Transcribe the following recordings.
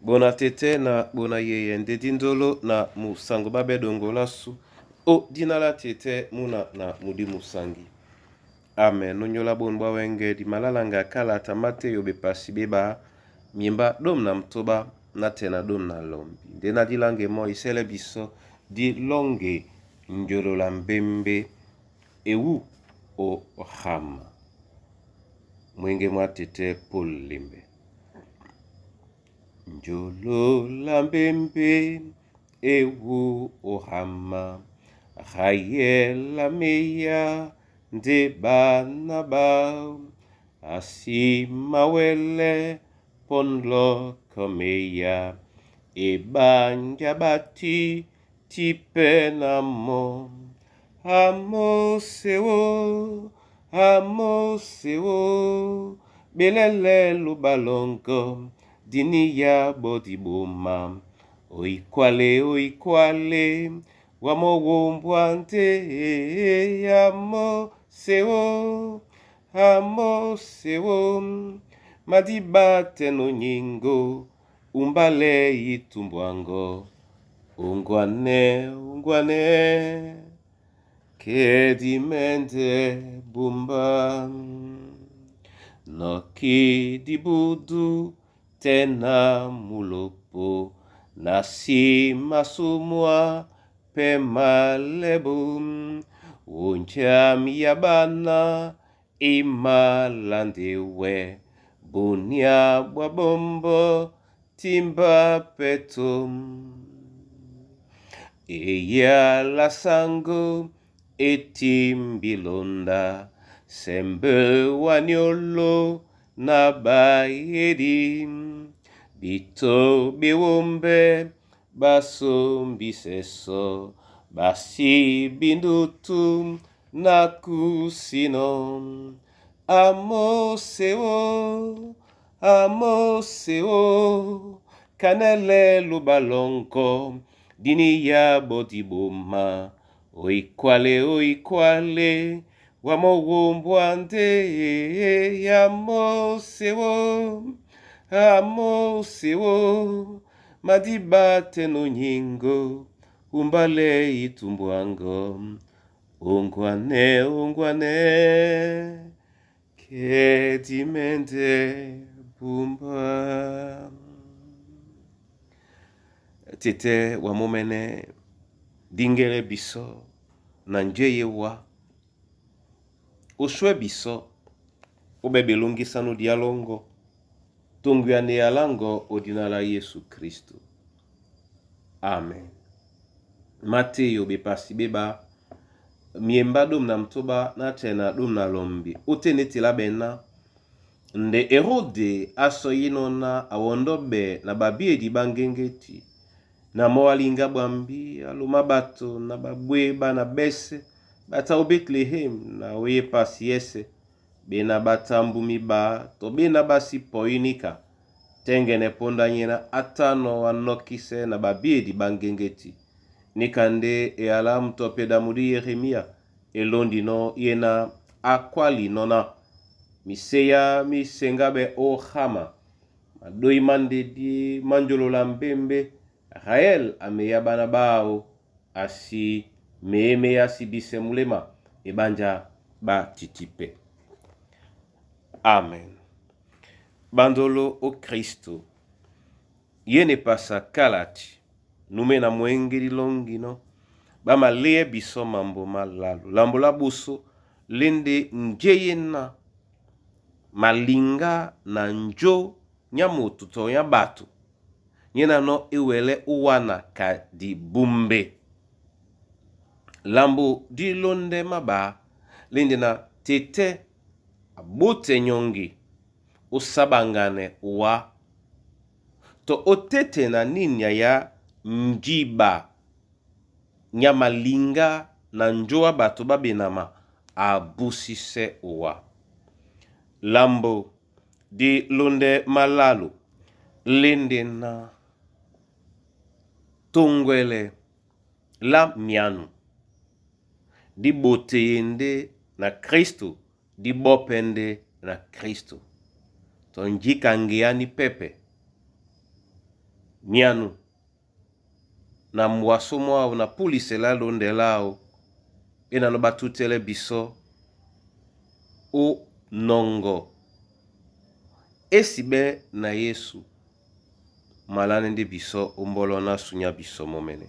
Bona tete na bona yeye nde dindolo na musango babe dongolasu o dina la tete muna na mudi musangi. Amen. Nonyola bon bwa wenge di malalanga kala tamate yo bepasi beba miemba dom na mtoba na tena dom na lombi. Nde na dilange mo isele biso di longe njolola mbembe ewu o rama. Mwenge mwa tete Paul Lembe. Njolola mbembe ewu o rama. Rayela meya nde bana ba asi mawele ponloko meya ebanja bati tipe na mo amoseo amoseo belele lubalongo dini ya bodiboma oikwale oikwale wamowombwa nde amoseo amoseo madiba teno nyingo umbale itumbwango ungwane ungwane kedimende bumba noki dibudu tena mulopo nasi masumwa pe malebu unjam yabana imalandiwe bunia bwa bombo timba petum eya la sango etimbilonda sembe waniolo na bayedi bito bewombe basombiseso basi bindutu na kusino amoseo amoseo kanele lubalonko dini ya bodiboma oikwale oikwale wamowombwa nde amoseo amoseo madiba teno nyingo umbale itumbwango ungwane ungwane kedimende bumba. Tete wamomene dingele biso na njeye wa oswe biso obe belongisano dialongo tonguyane yalango odina la Yesu Kristo. Amen. Mateyo bepasi beba miemba dom na mtoba na tena dom na lombi otenetela bena nde Herode asoyino na awondobe na babiedi bangengeti na mo alinga bwambi aloma bato na babweba na bese bata o Bethlehem na oye pasi yese bena batambumi ba to bena basi poinika tengene ponda nyena atano anokise na babiedi bangengeti nikande eyala mtope mudi Yeremia elondi no yena akwali nona miseya misengabe o hama madoi mandedi manjolola mbembe Rael ameya bana bao asi meeme asi bise mulema ebanja ba titipe. Amen. Bandolo o Kristo yene pasa kalati nume na mwengeli longino bamaleye biso mambo malalu lambo la buso lende njeyena malinga na njo nya motu to nya bato nyena no ewele uwana ka di bumbe lambo di londe maba lende na tete abote nyongi osabangane wa to otete na ninya ya njiba nya malinga na njoa bato babenama abusise uwa lambo di londe malalu lende na tongwele la mianu di boteyende na Kristo di bopende na Kristo to njika ngeani pepe. Myanu na mbwaso mwao na pulisela londe lao enano batutele biso o nongo esi be na Yesu malane nde biso ombolo na sunya biso momene.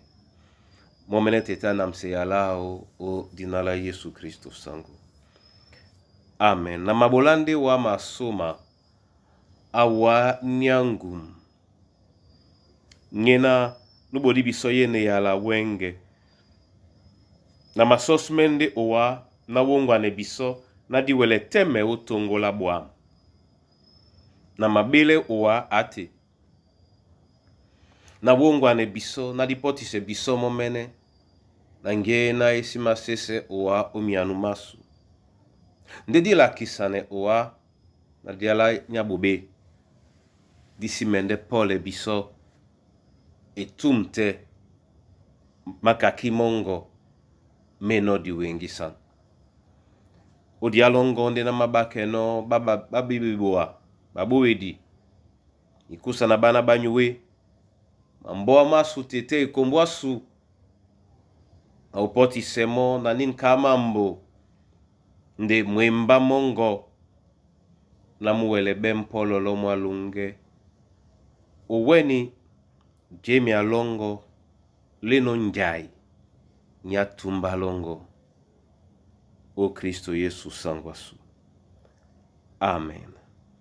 Momene teta na mse lao o dina la Yesu Kristo sango. Amen. Na mabolande wa masoma awa nyangum. Ngena nubodi biso yene yala wenge. Na masosmende owa na wongwane biso na diwele teme otongola bwam. Na mabele owa ate. Na wongwane biso na dipotise biso momene. Na nge na esi masese owa omianu masu. Nde dilakisane owa na diala nyabobe. Disi mende pole biso etumte makaki mongo meno diwengisan. Odialongo nde na mabakeno babibiboa babowedi ikusa na bana banyuwe mamboa masu tete ekombwasu na upoti semo na ninka mambo nde mwemba mongo na muwele be mpololo mwalunge oweni jemi alongo leno njai nyatumba longo o Kristo Yesu sangwasu. Amen.